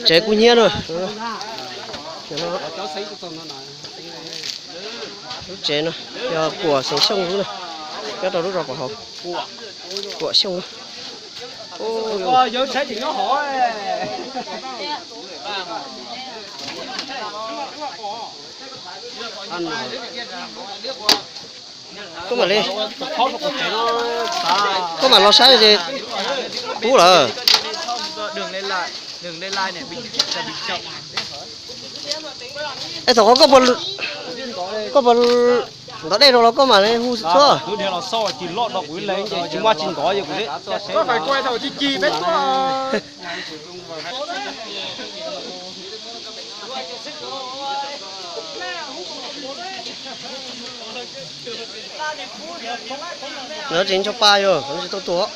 Tsev kub hnyiab na. Lub tsev no yog Kuam xeem Xyooj lub na, nyob rau lub zos Pov Hauv. Kuam Xyooj. Koj mam li, koj mam los saib ces kub lawm. Es thaum koj, koj puas ntov dej rau los koj mam li hu xwb. Lawv tseem ncho pa yog lawv tsis tau tuaj.